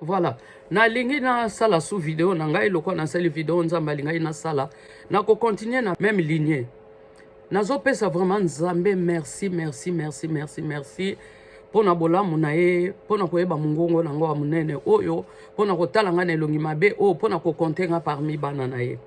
Voilà, nalingi nasala su video na ngai lokola nasali video Nzambe alingaki nasala, nakocontinue na même lignée. Nazopesa vraiment Nzambe merci, merci, merci, merci, merci mpo na bolamu na ye, mpo na koyeba mongongo na ngo ya monene oyo, mpo na kotala ngai na elongi mabe oyo, mpo na kokonte ngai parmi bana na ye.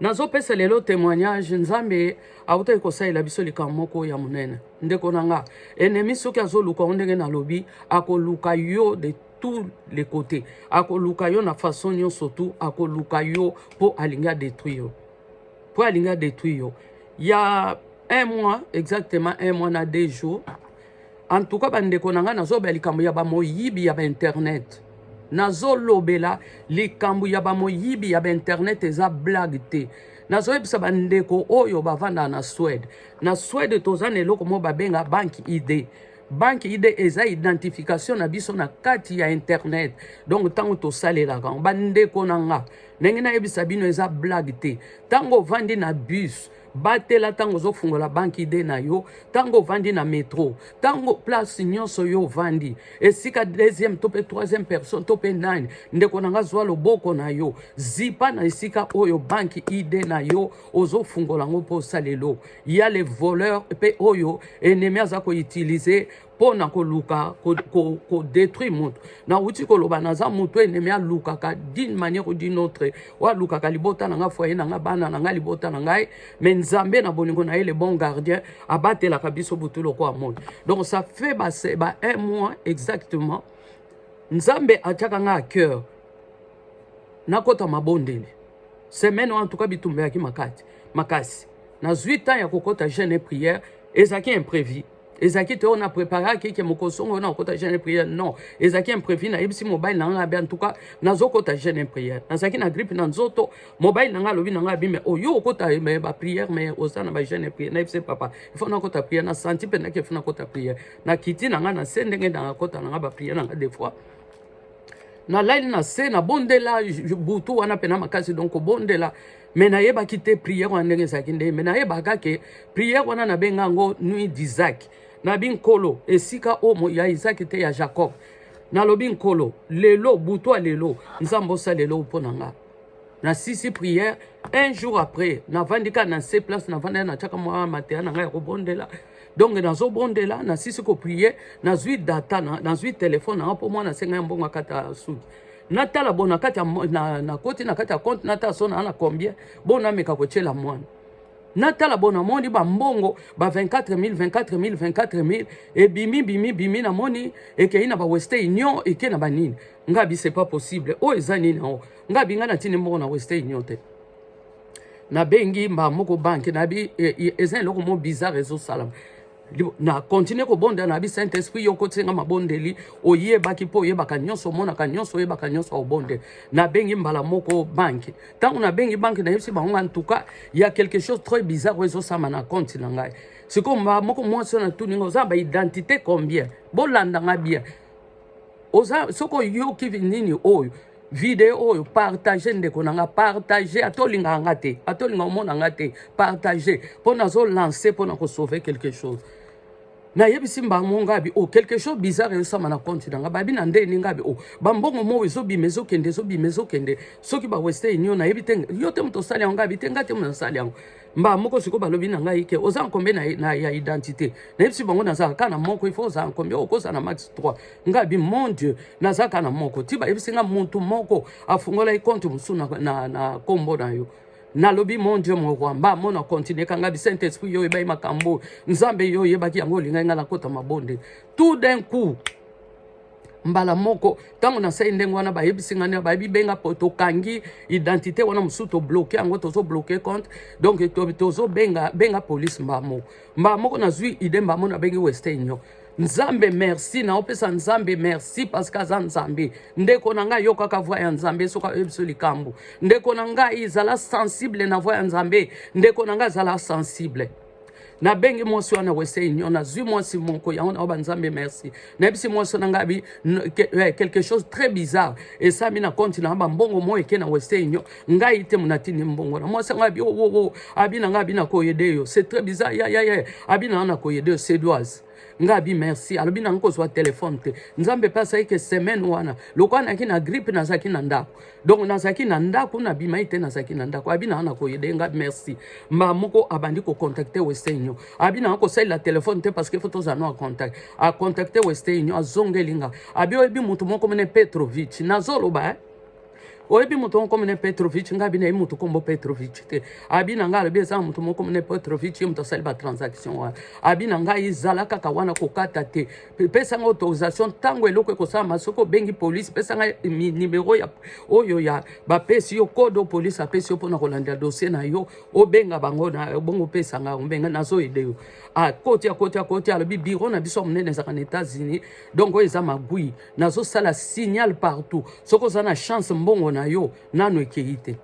Nazopesa lelo témoignage. Nzambe awutaki kosalela biso likambo moko ya monene. Ndeko na nga, ennemi soki azoluka yo, ndenge nalobi, akoluka yo de tous les côtés, akoluka yo na façon nyonso tu, akoluka yo mpo alingi adétruire yo, mpo alingi adétruire yo. Ya un mois exactement, un mois na 2 jours en tout cas, bandeko na ngai, nazoloba likambo ya bamoyibi ya bainternet. Nazolobela likambo ya bamoyibi ya bainternet, eza blague te. Nazoyebisa bandeko oyo bavandaka na Suède. Na Suède toza na eloko moko babenga BankID. BankID eza identification na biso na kati ya internet. Donc ntango tosalelaka, bandeko na nga, ndenge nayebisa bino, eza blague te. Ntango ovandi na bus, batela ntango ozofungola BankID na yo. Ntango ovandi na metro, ntango place nyonso yo ovandi, esika deuxième to mpe troisième personne to mpe nani, ndeko na nga, zwa loboko na yo, zipa na esika oyo BankID na yo ozofungola yango mpo osala eloko ya le voleur mpe oyo ennemi aza koutiliser mpo na koluka kodétruire moto. Nauti koloba, naza moto ennemi alukaka d'une manière ou d'une autre, oyo alukaka libota na nga, foyer na nga, bana na ngai, libota na ngai. Mais Nzambe na bolingo na ye, le bon gardien, abatelaka biso butu lokola moi. Donc ça fait ba un mois exactement, Nzambe atiaka nga à cœur nakota mabondeli. Semaine en tout cas bitumba eyaki makati makasi. Nazwi temps ya kokota jeûne et prière. Ezalaki imprévu, ezalaki te oyo na préparaki ke mokosongo oyo nakokota jeûne et prière. Non, ezalaki imprévu. Nayebisi mobali na ngai abe, en tout cas nazokota jeûne et prière. Nazalaki na grippe na nzoto. Mobali na ngai alobi na ngai abi: "Mais oyo okota me baprière, mais oza na bajeûne et prière." Nayebisi: "Papa, il faut nakota prière." Nasanti mpendaki il faut nakota prière. Nakiti na ngai na se, ndenge nakota na ngai baprière na ngai des fois, nalali na se, nabondela butu wana mpena makasi. Donc kobondela, mais nayebaki te prière wana ndenge ezalaki ndenge. Mais nayebaka ke prière wana nabenga yango nuit d'Isaac. Nabi: "Nkolo, esika oyo ya Isaac te, ya Jacob." Nalobi: "Nkolo, lelo, butu ya lelo, Nzambe osala eloko mpo na nga." Nasisi prière. Un jour après, navandi kaka na se, place navandi, natiaka mwa mateya na ngai ya kobondela. Donc nazobondela, nasisi koprier, nazwi data, nazwi telefone nanga mpo mwana asengai mbongo akata suki. Natala bo na kati ya nakoti na kati ya compte, natala so naa na combien bo nameka kotiela mwana. Natala bo, namoni bambongo ba 24 000, 24 000, 24 000 ebimi, bimi, bimi. Namoni ekei na ba Western Union, eke na banini. Nga bi: "C'est pas possible, oyo eza nini yango?" Nga bi: "Nga natindi mbongo na Western Union te." Nabengi mba moko banque, nabi: "Eza eloko mo bizarre ezosalama." Na continue kobondela, na bi: "Saint Esprit, yo okotisenga mabondeli, oyebaki mpo oyebaka nyonso, omonaka nyonso, oyebaka nyonso, obondeli." Nabengi mbala moko banque. Ntango nabengi banque, nayebisi bango: "En tout cas, ya quelque chose très bizarre oyo ezosama na compte na ngai." Sikoyo mbala moko mwasi oyo natuni nga: "Oza baidentité combien?" Bolanda nga bien. Oza soki oyoki nini oyo, video oyo, partage. Ndeko na nga, partage. Ata olingaka nga te, ata olinga omona nga te, partage, mpo nazolancer mpo na kosauver quelque chose. Nayebisi mbango, nga abi: "O oh, quelque chose bizarre ezosama na compte na nga." Babi: "Na ndeni?" Nga abi: "O oh, bambongo moko ezobima, ezokende, ezobima, ezokende, soki ba Western Union, nayebi te. Yo te moto osali yango?" Nga abi: "Te, nga te moto nasali yango." Mba moko sikoyo balobi na ngai ke: "Oza na combien na ya identité?" Nayebisi bango: "Nazalaka kaka na moko." "Il faut ozala na combien? Okozala na max 3." Nga abi: "Mon Dieu, naza kaka na moko." Ti bayebisi nga mutu moko afungolaki compte mosusu na kombo na yo. Nalobi: "Mon Dieu, mon roi." Mba mona continue kanga bi: "Saint Esprit, yo oyebaki makambo. Nzambe, yo oyebaki yango, olingai nga nakota mabonde." Tout d'un coup, mbala moko, ntango nasali ndenge wana, bayebisi nga nde bayebi benga po tokangi identité wana mosusu, tobloquer yango, tozobloquer compte. Donc tozobenga, benga police. Mbala moko, mbala moko nazwi idée, mbala moko nabengi Western Union. Nzambe merci, naopesa Nzambe merci parce que aza Nzambe. Ndeko na ngai, yokaka voix ya Nzambe soki ayebi biso likambo. Ndeko na ngai, ezala sensible na voix ya Nzambe. Ndeko na ngai, azala sensible. Nabengi mwasi wana Western Union, nazwi mwasi moko yango na banzambe merci. Nayebisi mwasi wana, ngai abi: "Quelque chose très bizarre esami na compte na bambongo mo eke na Western Union, ngai te natindi mbongo na." Mwasi yango abi: "Owowo." Abi na ngai, abi: "Nakoaider yo, c'est très bizarre ya ya ya." Abi na nga: "Nakoaider yo, suédoise." Nga abi merci. Alobi nanga kozwa telefone te. Nzambe mpe asalaki ke semaine wana lokola nayaki na grippe, nazalaki na ndako. Donc nazalaki na ndako, nabimai te, nazalaki na ndako. Abi nanga na koyede nga merci. Mba moko abandi kocontacte Western Union. Abi nanga kosalela telefone te parce que faut tozala no contact. Acontacte Western Union, azongeli nga. Abi oyebi motu moko mene Petrovic? Nazoloba, eh? Oyebi moto moko mene Petrovic? Ngai abi nayebi moto kombo Petrovic te. Abi na ngai, alobi eza moto moko mene Petrovic, ye moto asali batransaction wana. Abi na ngai ezala kaka wana, kokata te, pesanga autorisation. Ntango eloko ekosalama, soki obengi police, pesanga nimero ya oyo ya bapesi yo, code oyo police apesi yo mpona kolandela dossier na yo, obenga bango na bongo, opesanga obenga, nazoyede yo. Akoti, akoti, akoti. Alobi bureau na biso ya monene ezalaka na États-Unis, donc oyo eza magui, nazosala signal partout. Soki oza na chance, mbongo na yo nano ekei te.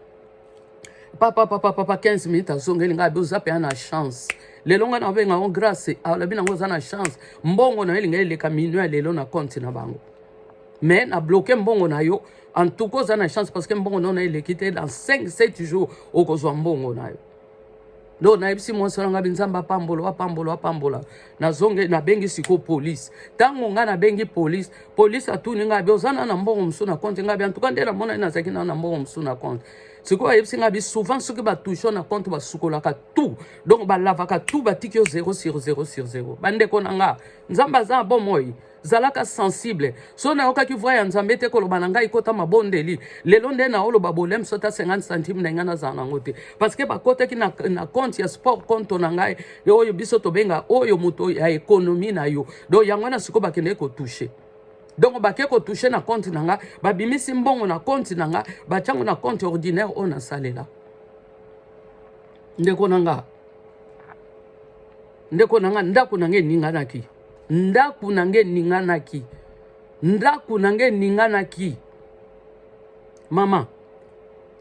Papa, papa, papa, 15 minutes azongeli ngai, abi oza mpenza na chance lelo. Ngai nabenga yango grâce. Alobi nango oza na chance, mbongo na yo elingi eleka minuit ya lelo na compte na bango, mais na bloqué mbongo na yo. En tout cas oza na chance parce que mbongo na yo na eleki te. Dans 5 7 jours okozwa mbongo na yo. Donc nayebisi mwasi wana, ngai Nzambe apambola, apambola, apambola. Nazonge, nabengi sikoyo police. Ntango ngai nabengi police, police atuni ngai, abi oza na na mbongo mosusu na compte? Ngai abi en tout cas nde namona nazalaki na na mbongo mosusu na compte. Sikoyo ayebisi ngai, abi souvent soki batouche na compte, basukolaka tout, donc balavaka tout, batiki yo 0 sur 0 sur 0. Bandeko na nga, Nzambe aza na bomoi. Zalaka sensible. So nayokaki voix ya Nzambe te koloba na ngai kota mabondeli, lelo nde naoloba bolem so ata 50 centime na ngai nazala nango te, parce que bakotaki na compte ya sport compte na ngai oyo biso tobenga oyo moto ya économie na yo. Donc yango wana sikoyo bakendeki kotouche. Donc bake kotouche na compte na ngai, babimisi mbongo na compte na ngai, batiango na compte ordinaire oyo nasalela. Ndeko na nga, ndeko na nga, ndako na ngai eninganaki, ndako na ngai eninganaki, ndako na ngai eninganaki. Mama,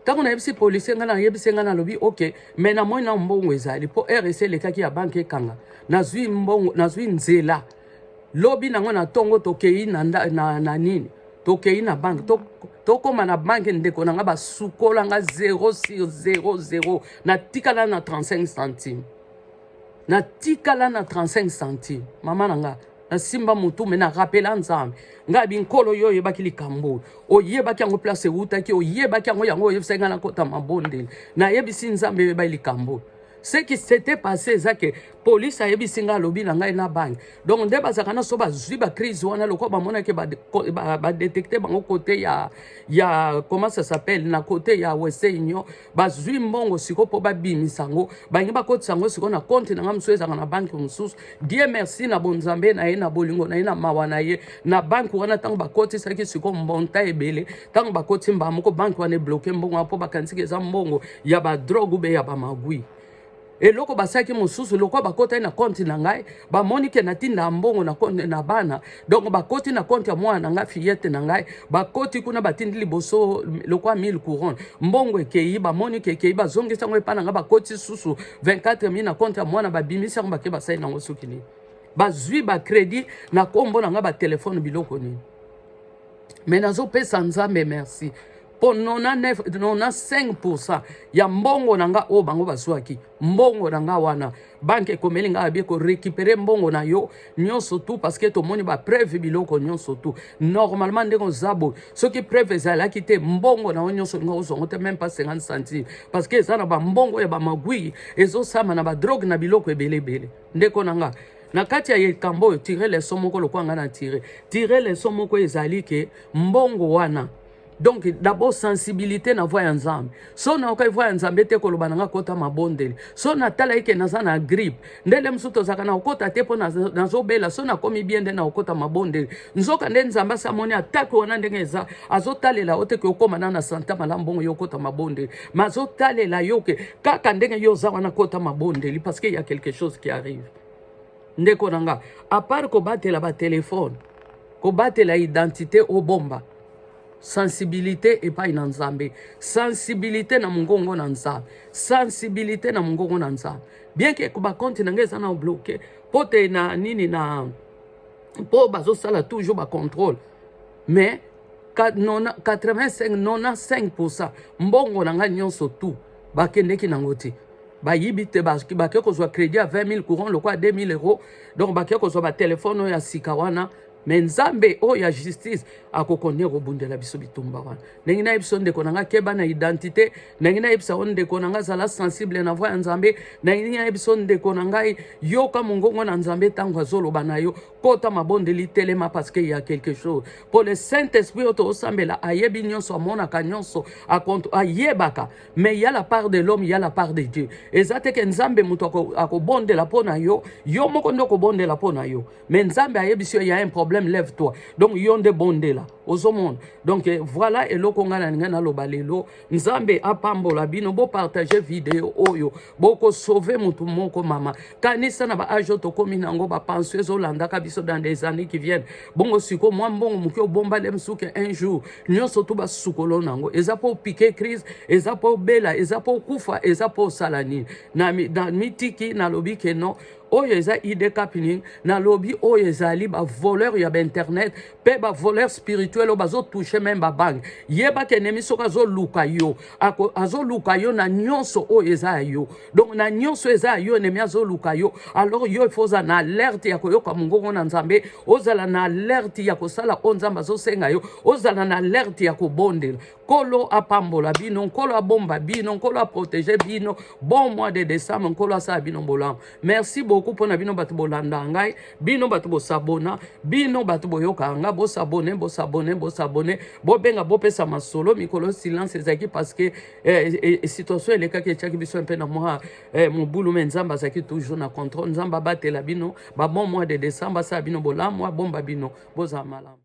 ntango nayebisi policier ngai, nayebisi ngai, nalobi ok, mais namoni na mbongo ezali mpo RC elekaki ya banque ekanga. Nazwi mbongo, nazwi nzela. Lobi nango na ntongo tokei na nini, tokei na banque. Tokóma na banque, ndeko na nga, basukola nga 0 sur 0 0. Natikala na 35 centime, natikala na 35 centime. Mama na nga, nasimba motu, mais narapela Nzambe. Ngai binkolo, yo oyebaki likambo oyo, oyebaki yango place ewutaki, oyebaki yango, yango oyebisaki ngai nakota mabondeli. Nayebisi Nzambe, oyebaki likambo oyo. Ce qui s'était passé eza ke police ayebisi ngai, alobi na ngai na banque, donc nde bazalaka na so bazwi bacrise wana, lokola bamonaki badétecte bango côté ya comment ça s'appelle, na côté ya Western Union, bazwi mbongo. Sikoyo mpo babimisa yango, bangi bakotisa yango sikoyo na compte na ngai mosusu ezalaka na banque mosusu. Dieu merci, na bonzambe na ye, na bolingo na ye, na mawa na ye, na banque wana ntango bakotisaki sikoyo mbonta ebele, ntango bakoti mbaa moko, banque wana ebloqué mbongo wana mpo bakanisiki eza mbongo ya badrogue ube ya bamagui. Eloko basalaki mosusu, lokola bakotaki na compte na ngai, bamoni ke natinda mbongo na compte na bana, donc bakoti na compte ya mwana na ngai, fillette na ngai. Bakoti kuna, batindi liboso lokola 1000 couronne. Mbongo ekei, bamoni ke ekei, bazongisi yango epai na ngai. Bakoti susu 24 000 na compte ya mwana, babimisi yango, bake basali nango soki nini. Bazwi bacrédit na nkombo na ngai, batelefone, biloko nini. Mais nazopesa Nzambe merci mpo 95 ya mbongo na nga oyo bango bazwaki, mbongo na nga wana, banque ekomeli ngai, abie korécupérer mbongo na yo nyonso tout parce que tomoni bapreuve, biloko nyonso tout. Normalement ndenge oza boye, soki preuve ezalaki te, mbongo na yo nyonso nga ozwango te, même pas 50 centime, parce que eza na bambongo ya bamagui ezosama na badrogue na biloko ebele ebele. Ndeko na nga, na kati ya likambo oyo, tire leçon moko lokola ngai na tire leçon moko ezali ke mbongo wana. Donc d'abord sensibilité na voix ya Nzambe. So nayokai voix ya Nzambe te koloba na nga kota mabondeli, so natala eke naza na grippe, ndele mosusu tozalaka na kokota te mpo nazobela. So nakomi bien nde na kokota mabondeli. Nzoka nde Nzambe asi amoni atake wana ndenge eza, azotalela yo te ke okóma na santa malamu bongo yo okota mabondeli, mais azotalela yo ke kaka ndenge yo oza wana, kota mabondeli parce que y a quelque chose qui arrive. Ndeko na nga, à part kobatela batelefone, kobatela identité, obomba sensibilité epai na Nzambe, sensibilité na mongongo na Nzambe, sensibilité na mongongo na Nzambe. Bien ke bacompte na ngai eza na bloqué mpo te na nini na mpo bazosala toujours bacontrôle, mais 85 95 mbongo na ngai nyonso tout bakendeki nango te. Bayibi te, bake kozwa crédit ya 20 000 courant lokola 2 000 euros. Donc bake kozwa batelefone oyo ya sika wana. Me Nzambe oyo ya justice akokonia kobundela biso bitumba wana. Ndenge nayebisa yo, ndeko na ngai, keba na identité. Ndenge nayebisa yo, ndeko na ngai, zala sensible na voix ya Nzambe. Ndenge nayebisa yo, ndeko na ngai, yoka mongongo na Nzambe ntango azoloba na yo. Kota mabondeli, telema, parce que y a quelque chose. Po le Saint Esprit oyo toosambela ayebi nyonso, amonaka nyonso, ayebaka. Mais y a la part de l'homme, y a la part de Dieu. Eza te ke Nzambe moto akobondela mpo na yo. Yo moko nde okobondela mpo na yo. Mais Nzambe ayebisi yo: "Y a un problème, lève toi." Donc yo nde bondela. Ozomona? Donc voilà eloko ngai na ngai naloba lelo. Nzambe apambola bino. Bopartage video oyo, bokosauve motu moko. Mama, kanisa na baage oyo tokómi nango, bapension ezolandaka biso dans des années qui viennent. Bongo sikoyo, mwa mbongo moke obombale mosuke, un jour nyonso tu basukolo nango. Eza mpo opike crise, eza mpo obela, eza mpo okufa, eza mpo osala nini? Na mitiki nalobi ke non, oyo eza ID Happening. Nalobi oyo ezali bavoleur ya bainternet mpe bavoleur spirituel oyo bazotouche même babanke. Yebaka, ennemi soki azoluka yo, azoluka yo na nyonso oyo eza ya yo. Donc na nyonso eza ya yo, ennemi azoluka yo. Alors yo, ifo ozala na alerte ya koyoka mongongo na Nzambe, ozala na alerte ya kosala oyo Nzambe azosenga yo, ozala na alerte ya kobondela. Nkolo apambola bino, Nkolo abomba bino, Nkolo aprotege bino. Bon mois de décembre, Nkolo asala bino bolamu. Merci beaucoup mpona bino bato bolanda ngai, bino bato bosabona, bino bato boyoka nga. Bosabone, bosabone, bosabone, bobenga, bopesa masolo. Mikolo silence ezalaki parce que situation elekaki, etiaki biso mpe na mwa mobulu. Me Nzambe azalaki toujours na contrôle. Nzambe abatela bino. Babon mois de décembre, asala bino bolamu, abomba bino, bozala malamu.